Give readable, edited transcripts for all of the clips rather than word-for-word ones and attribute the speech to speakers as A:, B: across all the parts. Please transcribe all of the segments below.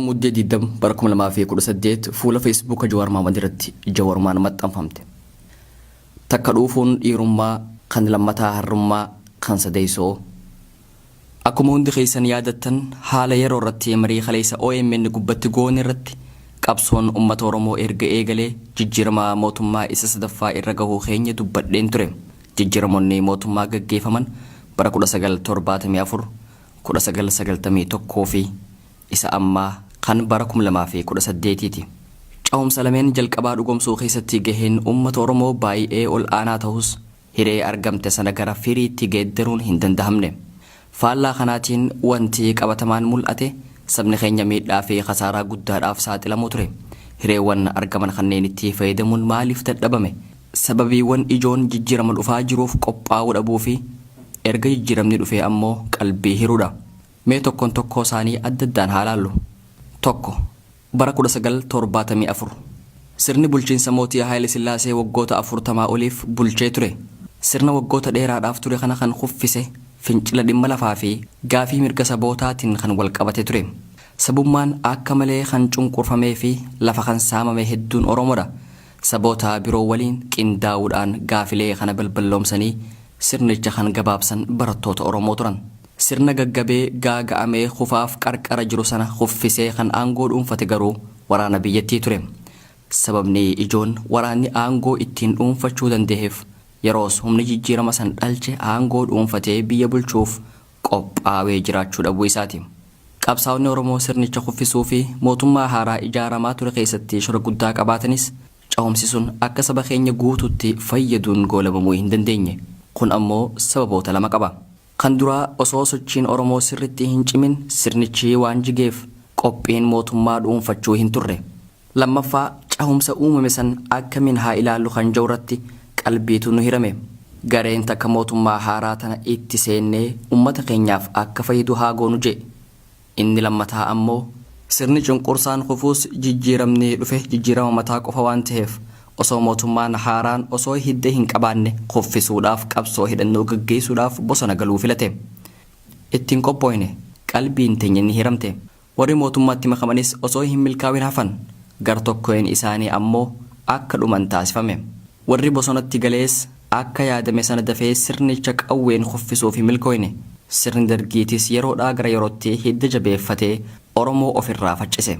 A: Muddee 20 bara 2018 fuula Feesbuuka Jawaar Mohaammed irratti Jawarumaan maxxanfamte. Takka dhuufuun dhiirummaa, kan lammataa harrummaa, kan sadeessoo. Akkuma hundi keessan yaadattan, haala yeroo irratti marii kaleessa OMN gubbatti goone irratti, qabsoon uummata Oromoo erga eegalee jijjiirama mootummaa isa sadaffaa irra gahuu keenya dubbadheen ture. Jijjiiramoonni mootummaa gaggeeffaman bara 1974, 1991 fi isa ammaa kan bara 2018ti. Cehumsa lameen jalqabaa dhugomsuu keessatti gaheen uummata Oromoo baay'ee ol aanaa ta'us, hiree argamte sana gara firiitti geeddaruun hin danda'amne. Faallaa kanaatiin wanti qabatamaan mul'ate sabni keenya miidhaa fi kasaaraa guddaadhaaf saaxilamuu ture. Hireewwan argaman kanneenitti fayyadamuun maaliif dadhabame? Sababiiwwan ijoon jijjiirama dhufaa jiruuf qophaa'uu dhabuu fi erga jijjiiramni dhufee ammoo qalbii hiruudha. Mee tokkoon tokkoo isaanii adda addaan haa laallu. 1, Bara 1974 Sirni bulchiinsa mootii Haayile Sillaasee waggoota 40 oliif bulchee ture. Sirna waggoota dheeraadhaaf ture kana kan kuffise fincila dhimma lafaa fi gaafii mirga sabootaatiin kan walqabate ture. Sabummaan akka malee kan cunqurfamee fi lafa kan saamame hedduun Oromoodha. Saboota biroo waliin qindaa'uudhaan gaafilee kana balballoomsanii sirnicha kan gabaabsan barattoota Oromoo turan. Sirna gaggabee gaaga'amee kufaaf qarqara jiru sana kuffisee kan aangoo dhuunfate garuu waraana biyyattii ture. Sababni ijoon waraanni aangoo ittiin dhuunfachuu danda'eef yeroos humni jijjiirama san dhalche aangoo dhuunfatee biyya bulchuuf qophaawee jiraachuu dhabuu isaati. Qabsaa'onni Oromoo sirnicha kuffisuu fi mootummaa haaraa ijaaramaa ture keessatti shora guddaa qabaatanis, cehumsi sun akka saba keenya guututti fayyaduun goolabamuu hin dandeenye. Kun ammoo sababoota lama qaba. Kan duraa, osoo sochiin Oromoo sirritti hin cimin sirnichi waan jigeef qophiin mootummaa dhuunfachuu hin turre. Lammaffaa, cehumsa uumame san akkamiin haa ilaallu kan jedhu irratti qalbiitu nu hirame. Gareen takka mootummaa haaraa tana itti seennee ummata keenyaaf akka fayyadu haa goonu je'e. Inni lammataa ammoo, sirni cunqursaan kufuus jijjiiramni dhufe jijjiirama mataa qofa waan taheef osoo mootummaan haaraan osoo hidda hin qabaanne kuffisuudhaaf qabsoo hidhannoo gaggeessuudhaaf bosona galuu filate. Itti hin qophooyne. Qalbiin teenya ni hiramte. Warri mootummaatti makamanis osoo hin milkaawin hafan. Gar tokkoon isaanii ammoo akka dhuman taasifame. Warri bosonatti galees akka yaadame sana dafee sirnicha qawween kuffisuuf hin milkooyne. Sirni Dargiitis yeroodhaa gara yerootti hidda jabeeffatee Oromoo ofirraa faccise.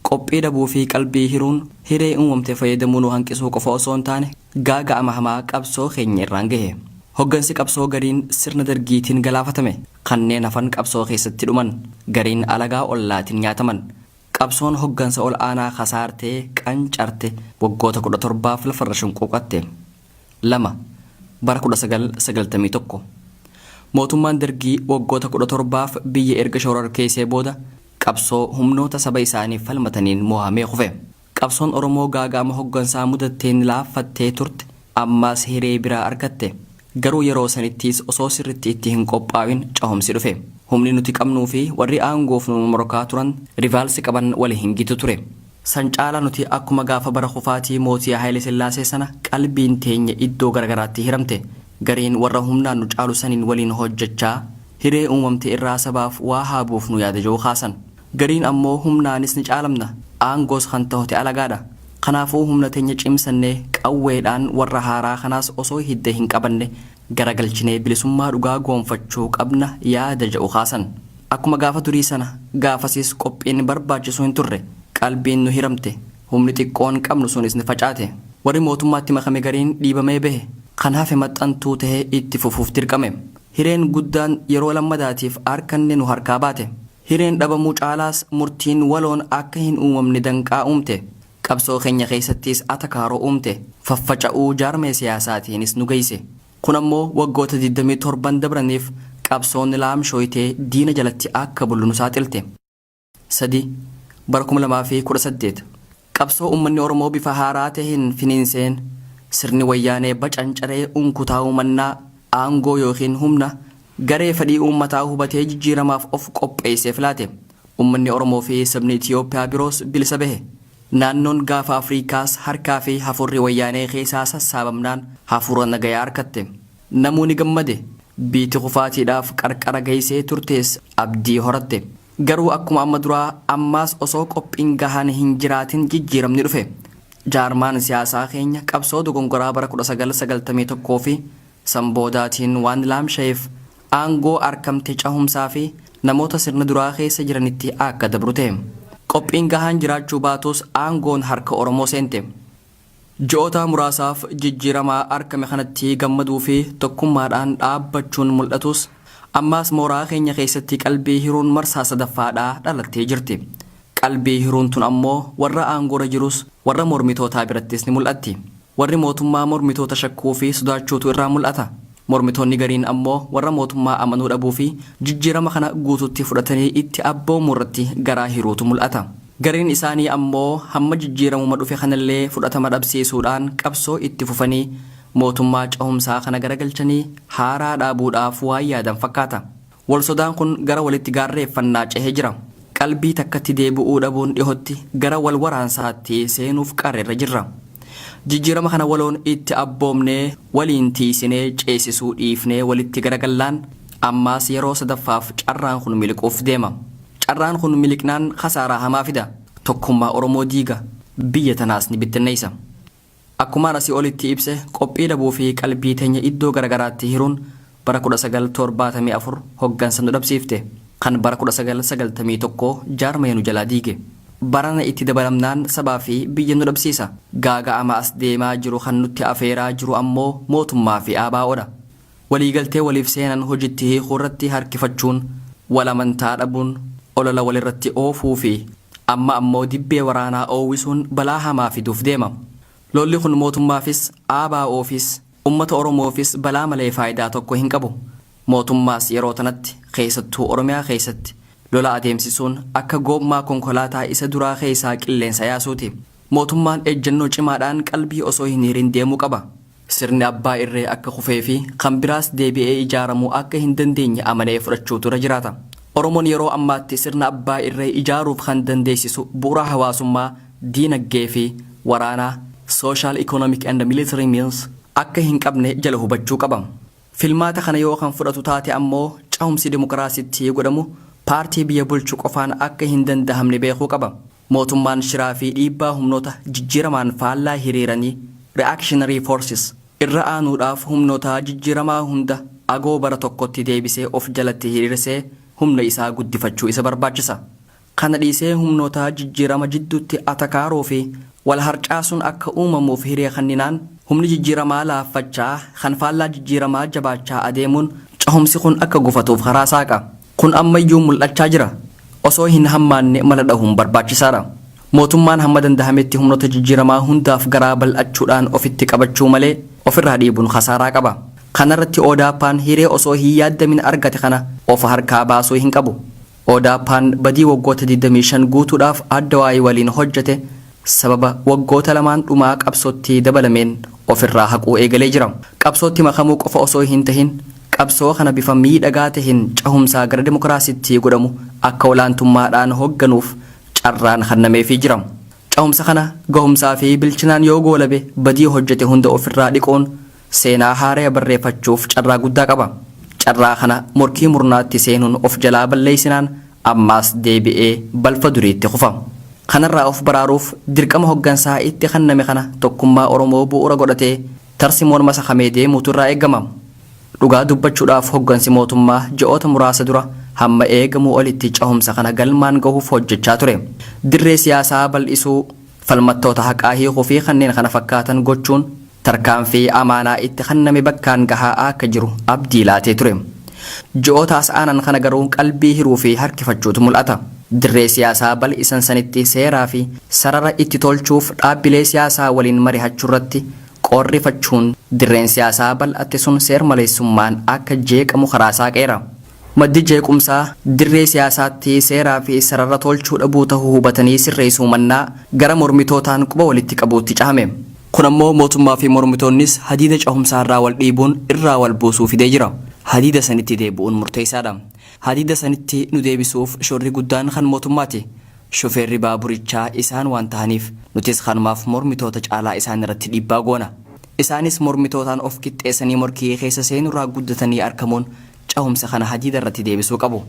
A: Qophii dhabuu fi qalbii hiruun hiree uumamte fayyadamuu nu hanqisuu qofa osoo hin taane gaaga'ama hamaa qabsoo keenya irraan gahe. Hoggansi qabsoo gariin sirna Dargiitiin galaafatame. Kanneen hafan qabsoo keessatti dhuman. Gariin alagaa ollaatiin nyaataman. Qabsoon hoggansa ol aanaa kasaartee qancarte waggoota 17f lafarra shunquuqatte. 2, Bara 1991 Mootummaan Dargii waggoota 17f biyya erga shororkeessee booda qabsoo humnoota saba isaaniif falmataniin mo'amee kufe. Qabsoon Oromoo gaaga'ama hoggansaa mudatteen laaffattee turte ammaas hiree biraa argatte. Garuu yeroo sanittiis osoo sirritti itti hin qophaa'in cehumsi dhufe. Humni nuti qabnuu fi warri aangoof nu morkaa turan rivals qaban wal hin gitu ture. San caalaa nuti akkuma gaafa bara kufaatii mootii Haayile Sillaasee sana qalbiin teenya iddoo garagaraatti hiramte. Gariin warra humnaan nu caalu saniin waliin hojjechaa hiree uumamte irraa sabaaf waa haa buufnu yaada jedhu kaasan. Gariin ammoo humnaanis ni caalamna, aangoos kan tohate alagaadha. Kanaafuu humna teenya cimsannee qawweedhaan warra haaraa kanaas osoo hidda hin qabanne garagalchinee bilisummaa dhugaa goonfachuu qabna yaada jedhu kaasan. Akkuma gaafa durii sana gaafasiis qophiin barbaachisu hin turre. Qalbiin nu hiramte. Humni xiqqoon qabnu sunis ni facaate. Warri mootummaatti makame gariin dhiibamee bahe. Kan hafe maxxantuu tahee itti fufuuf dirqame. Hireen guddaan yeroo lammadaatiif arkanne nu harkaa baate. Hireen dhabamuu caalaas murtiin waloon akka hin uumamne danqaa uumte. Qabsoo keenya keessattis atakaaroo uumte. Faffaca'uu jaarmee siyaasaatiinis nu geesse. Kun ammoo waggoota 27n dabraniif qabsoon laamshooytee diina jalatti akka bullu nu saaxilte. 3, Bara 2018 Qabsoo uummanni Oromoo bifa haaraa taheen finiinseen sirni Wayyaanee bacancaree unkutaa'uu mannaa aangoo yookiin humna garee fedhii uummataa hubatee jijjiiramaaf of qopheesseef laate. Uummanni Oromoo fi sabni Itiyoophiyaa biroos bilisa bahe. Naannoon Gaafa Afriikaas harkaa fi hafuurri Wayyaanee keessaa sassaabamnaan hafuura nagayaa arkatte. Namuu ni gammade. Biiti kufaatiidhaaf qarqara geessee turtees abdii horatte. Garuu akkuma amma duraa ammaas osoo qophiin gahaan hin jiraatin jijjiiramni dhufe. Jaarmaan siyaasaa keenya qabsoo dogongoraa bara 1991 fi san boodaatiin waan laamshayeef aangoo arkamte cahumsaa fi namoota sirna duraa keessa jiranitti akka dabru tahe. Qophiin gahaan jiraachuu baatus aangoon harka Oromoo seente. Ji'oota muraasaaf jijjiirama arkame kanatti gammaduu fi tokkummaadhaan dhaabbachuun muldhatus ammaas mooraa keenya keessatti qalbii hiruun marsaa sadaffaadhaa dhalattee jirti. Qalbii hiruun tun ammoo warra aangoorra jirus warra mormitootaa birattis ni mul'atti. Warri mootummaa mormitoota shakkuu fi sodaachuutu irraa mul'ata. Mormitoonni gariin ammoo warra mootummaa amanuu dhabuu fi jijjiirama kana guututti fudhatanii itti abboomuu irratti garaa hiruutu mul'ata. Gariin isaanii ammoo hamma jijjiiramuma dhufe kanallee fudhatama dhabsiisuudhaan qabsoo itti fufanii mootummaa cehumsaa kana garagalchanii haaraa dhaabuudhaaf waan yaadan fakkaata. Wal sodaan kun gara walitti gaarreeffannaa cehee jira. Qalbii takkatti deebi'uu dhabuun dhihotti gara wal waraansaatti seenuuf qarreerra jirra. Jijjiirama kana waloon itti abboomnee waliin tiiysinee ceesisuu dhiifnee walitti garagallaan ammaas yeroo sadaffaaf carraan kun miliquuf deema. Carraan kun miliqnaan kasaaraa hamaa fida. Tokkummaa Oromoo diiga. Biyya tanaas ni bittinneessa. Akkumaan asii olitti ibse qophii dhabuu fi qalbii teenya iddoo garagaraatti hiruun bara 1974 hoggansa nu dhabsiifte. Kan bara 1991 jaarmaya nu jalaa diige. Barana itti dabalamnaan sabaa fi biyya nu dhabsiisa. Gaaga'ama as deemaa jiru kan nutti afeeraa jiru ammoo mootummaa fi ABO dha. Waliigaltee waliif seenan hojitti hiikuu irratti harkifachuun, wal amantaa dhabuun, olola walirratti oofuu fi amma ammoo dibbee waraanaa oowwisuun balaa hamaa fiduuf deema. Lolli kun mootummaafis, ABOfis, ummata Oromoofis balaa malee faayidaa tokko hin qabu. Mootummaas yeroo tanatti, keessattuu Oromiyaa keessatti, lola adeemsisuun akka goommaa konkolaataa isa duraa keessaa qilleensa yaasuuti. Mootummaan ejjennoo cimaadhaan qalbii osoo hin hirin deemuu qaba. Sirni abbaa irree akka kufee fi kan biraas deebi'ee ijaaramuu akka hin dandeenye amanee fudhachuutu irra jiraata. Oromoon yeroo ammaatti sirna abbaa irree ijaaruuf kan dandeessisu bu'uura hawaasummaa, diinaggee fi waraanaa, social, economic and military means, akka hin qabne jala hubachuu qaba. Filmaata kana yoo kan fudhatu taate ammoo cehumsi dimokiraasitti godhamu paartii biyya bulchu qofaan akka hin dandahamne beekuu qaba. Mootummaan shiraa fi dhiibbaa humnoota jijjiiramaan faallaa hiriiranii, reactionary forces, irra aanuudhaaf humnoota jijjiiramaa hunda agoobara tokkotti deebisee of jalatti hiriirsee humna isaa guddifachuu isa barbaachisa. Kana dhiisee humnoota jijjiirama jidduutti atakaaroo fi wal harcaasuun akka uumamuuf hiree kenninaan humni jijjiiramaa laaffachaa kan faallaa jijjiiramaa jabaachaa adeemuun cehumsi kun akka gufatuuf karaa saaqa. Kun ammayyuu mul'achaa jira. Osoo hin hammaanne mala dhahuun barbaachisaadha. Mootummaan hamma dandahametti humnoota jijjiiramaa hundaaf garaa bal'achuudhaan ofitti qabachuu malee ofirraa dhiibuun kasaaraa qaba. Kanarratti ODP'n hiree osoo hin yaaddamin argate kana of harkaa baasuu hin qabu. ODP'n badii waggoota 25 guutuudhaaf ADWUI waliin hojjete sababa waggoota lamaan dhumaa qabsootti dabalameen ofirraa haquu eegalee jira. Qabsootti makamuu qofa osoo hin tahin qabsoo kana bifa miidhagaa tahin cehumsaa gara dimokiraasitti godhamu akka olaantummaadhaan hoogganuuf carraan kennameefii jira. Cehumsa kana gahumsaa fi bilchinaan yoo goolabe badii hojjete hunda ofirraa dhiquun seenaa haaraa barreeffachuuf carraa guddaa qaba. Carraa kana morkii murnaatti seenuun of jalaa balleessinaan ammaas deebi'ee balfa duriitti kufa. Kanarraa of baraaruuf dirqama hoggansaa itti kenname kana tokkummaa Oromoo bu'uura godhatee tarsimoon masakamee deemuutu irraa eegama. Dhugaa dubbachuudhaaf hoggansi mootummaa ji'oota muraasa dura hamma eegamuu olitti cehumsa kana galmaan gahuuf hojjechaa ture. Dirree siyaasaa bal'isuu, falmattoota haqaa hiikuu fi kanneen kana fakkaatan gochuun tarkaanfii amaanaa itti kenname bakkaan gahaa akka jiru abdii laatee ture. Ji'oota as aanan kana garuu qalbii hiruu fi harkifachuutu mul'ata. Dirree siyaasaa bal'isan sanitti seeraa fi sarara itti tolchuuf dhaabbilee siyaasaa waliin marihachuu irratti qorrifachuun dirreen siyaasaa bal'atte sun seer maleessummaan akka jeeqamu karaa saaqeera. Maddi jeequmsaa dirree siyaasaatti seeraa fi sarara tolchuu dhabuu tahuu hubatanii sirreessuu mannaa gara mormitootaan quba walitti qabuutti cahame. Kun ammoo mootummaa fi mormitoonnis hadiida cehumsaa irraa wal dhiibuun irraa wal buusuu fidee jira. Hadiida sanitti deebi'uun murteessaadha. Hadiida sanitti nu deebisuuf shorri guddaan kan mootummaati. Shofeerri baaburichaa isaan waan tahaniif nutis kanumaaf mormitoota caalaa isaan irratti dhiibbaa goona. Isaanis mormitootaan of qixxeessanii morkii keessa seenurraa guddatanii argamuun cehumsa kana hadiida irratti deebisuu qabu.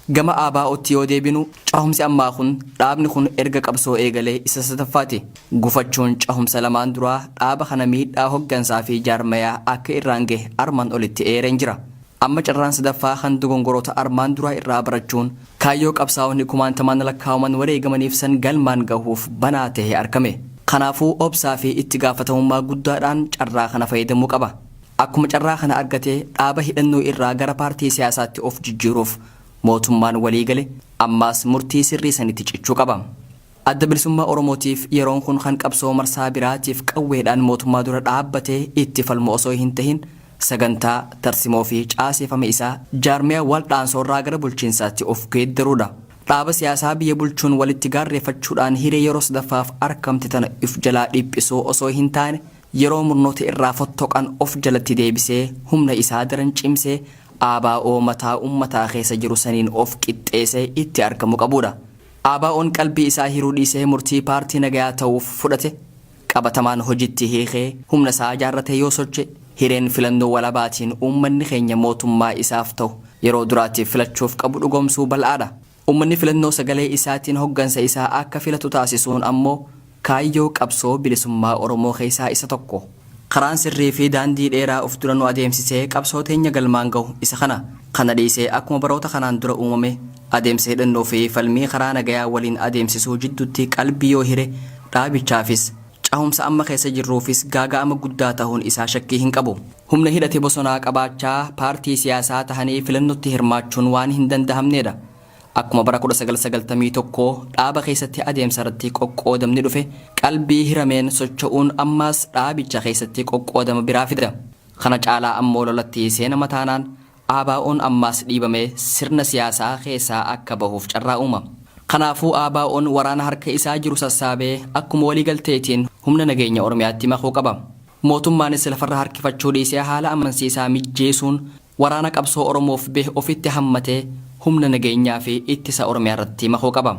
A: Gama ABOtti yoo deebinu cahumsi ammaa kun dhaabni kun erga qabsoo eegalee isa sadaffaati. Gufachuun cahumsa lamaan duraa dhaaba kana miidhaa hoggansaa fi jaarmayaa akka irraan gahe armaan olitti eereen jira. Amma carraan sadaffaa kan dogongoroota armaan duraa irraa barachuun kaayyoo qabsaa'onni kumaantamaan lakkaawaman wareegamaniif san galmaan gahuuf banaa tahee arkame. Kanaafuu obsaa fi itti gaafatamummaa guddaadhaan carraa kana fayyadamuu qaba. Akkuma carraa kana argatee dhaaba hidhannoo irraa gara paartii siyaasaatti of jijjiiruuf mootummaan walii gale ammaas murtii sirrii sanitti cichuu qaba. Adda Bilisummaa Oromootiif yeroon kun kan qabsoo marsaa biraatiif qawweedhaan mootummaa dura dhaabbatee itti falmu osoo hin tahin sagantaa, tarsimoo fi caaseefama isaa jaarmiyaa waldhaansoorraa gara bulchiinsaatti of geeddaruudha. Dhaaba siyaasaa biyya bulchuun walitti gaarreeffachuudhaan hiree yeroo sadaffaaf arkamte tana if jalaa dhiphisuu osoo hin taane yeroo murnoota irraa fottoqan of jalatti deebisee humna isaa daran cimsee ABO mataa ummataa keessa jiru saniin of qixxeesee itti argamu qabuudha. ABOn qalbii isaa hiruu dhiisee murtii paartii nagayaa ta'uuf fudhate qabatamaan hojitti hiikee humna isaa jaarratee yoo socho'e hireen filannoo walabaatiin uummanni keenya mootummaa isaaf ta'u yeroo duraatiif filachuuf qabu dhugoomsuu bal'aadha. Uummanni filannoo sagalee isaatiin hoggansa isaa akka filatu taasisuun ammoo kaayyoo qabsoo bilisummaa Oromoo keessaa isa tokko. Karaan sirrii fi daandii dheeraa of dura nu adeemsisee qabsoo teenya galmaan gahu isa kana. Kana dhiisee akkuma baroota kanaan dura uumame adeemsa hidhannoo fi falmii karaa nagayaa waliin adeemsisuu jidduutti qalbii yoo hire dhaabichaafis cahumsa amma keessa jirruufis gaaga'ama guddaa tahuun isaa shakkii hin qabu. Humna hidhate bosonaa qabaachaa paartii siyaasaa tahanii filannotti hirmaachuun waan hin dandahamneedha. Akkuma bara 1991 dhaaba keessatti adeemsa irratti qoqqoodamni dhufe qalbii hirameen socho'uun ammaas dhaabicha keessatti qoqqoodama biraa fida. Kana caalaa ammoo lolatti seenama taanaan ABOn ammaas dhiibamee sirna siyaasaa keessaa akka bahuuf carraa uuma. Kanaafuu ABOn waraana harka isaa jiru sassaabee akkuma waliigalteetiin humna nageenya Oromiyaatti makuu qaba. Mootummaanis lafarra harkifachuu dhiisee haala amansiisaa mijjeessuun waraana qabsoo Oromoof bahe ofitti hammatee humna nageenyaa fi ittisa Oromiyaa irratti makuu qaba.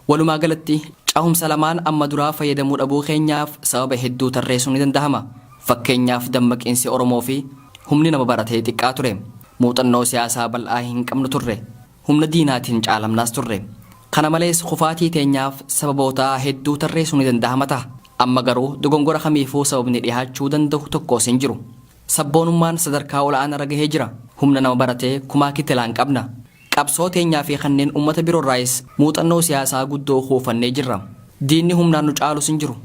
A: Walumaa galatti cahumsa lamaan amma duraa fayyadamuu dhabuu keenyaaf sababa hedduu tarreessuun ni dandahama. Fakkeenyaaf dammaqiinsi Oromoo fi humni nama baratee xiqqaa ture. Muuxannoo siyaasaa bal'aa hin qabnu turre. Humna diinaatiin caalamnaas turre. Kana malees kufaatii teenyaaf sababoota hedduu tarreessuun ni dandahama taha. Amma garuu dogongora kamiifuu sababni dhihaachuu danda'u tokkos hin jiru. Sabboonummaan sadarkaa ol'aanarra gahee jira. Humna nama baratee kumaa kitilaan qabna. Qabsoo teenyaa fi kanneen uummata biroorraayis muuxannoo siyaasaa guddoo kuufannee jirra. Diinni humnaan nu caalus hin jiru.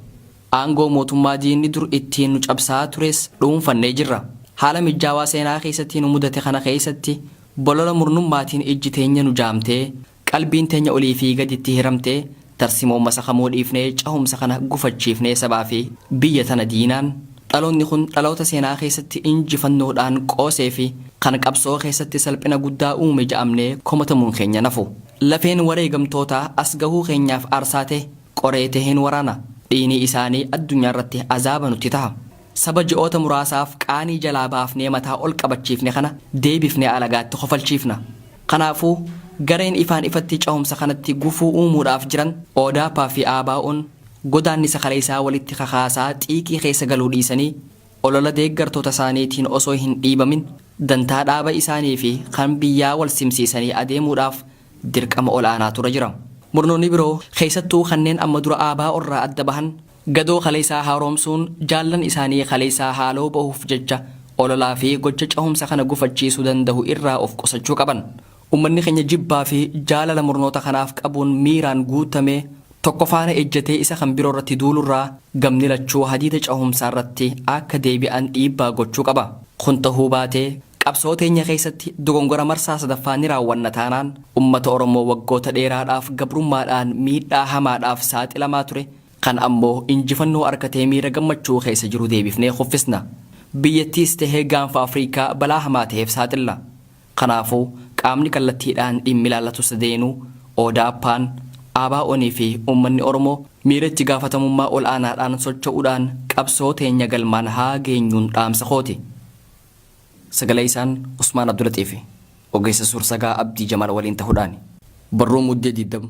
A: Aangoo mootummaa diinni dur ittiin nu cabsaa tures dhuunfannee jirra. Haala mijaawaa seenaa keessatti nu mudate kana keessatti bolola murnummaatiin ijji teenya nu jaamtee qalbiin teenya olii fi gaditti hiramtee tarsimoo masakamuu dhiifnee cahumsa kana gufachiifnee sabaa fi biyya tana diinaan dhaloonni kun dhaloota seenaa keessatti injifannoodhaan qoosee fi kan qabsoo keessatti salphina guddaa uume ja'amnee komatamuun keenya nafu. Lafeen wareegamtootaa as gahuu keenyaaf aarsaa ta'e qoree taheen waraana. Dhiini isaanii addunyaa irratti azaaba nutti taha. Saba ji'oota muraasaaf qaanii jalaa baafnee mataa ol qabachiifne kana deebifnee alagaatti kofalchiifna. Kanaafuu gareen ifaan ifatti cahumsa kanatti gufuu uumuudhaaf jiran ODP fi ABOn godaannisa kaleessaa walitti kakaasaa xiiqii keessa galuu dhiisanii olola deeggartoota isaaniitiin osoo hin dhiibamin dantaa dhaaba isaanii fi kan biyyaa wal simsiisanii adeemuudhaaf dirqama ol'aanaa tura jira. Murnoonni biroo keessattuu kanneen amma dura ABO irraa adda bahan gadoo kaleessaa haaromsuun jaallan isaanii kaleessaa haaloo bahuuf jecha ololaa fi gocha cahumsa kana gufachiisuu danda'u irraa of qusachuu qaban. Uummanni keenya jibbaa fi jaalala murnoota kanaaf qabuun miiraan guutamee tokko faana ejjatee isa kan biroo irratti duulurraa gamni lachuu hadiida cahumsaa irratti akka deebi'an dhiibbaa gochuu qaba. Kun tahuu baatee qabsoo teenya keessatti dogongora marsaa sadaffaa ni raawwanna taanaan uummata Oromoo waggoota dheeraadhaaf gabrummaadhaan miidhaa hamaadhaaf saaxilamaa ture kan ammoo injifannoo argatee miira gammachuu keessa jiru deebifnee kuffisna. Biyyattiis tahee gaanfa Afriikaa balaa hamaa ta'eef saaxilla. Kanaafuu qaamni kallattiidhaan dhimmi ilaallatu sadeenuu ODP'n, ABO'nii fi uummanni Oromoo miira itti gaafatamummaa ol'aanaadhaan socho'uudhaan qabsoo teenya galmaan haa geenyuun dhaamsa kooti. Sagalee isaan Usmaan Abdulaxiifi ogeessa suursagaa Abdii Jamaal waliin ta'uudhaani. Barruu Muddee 20.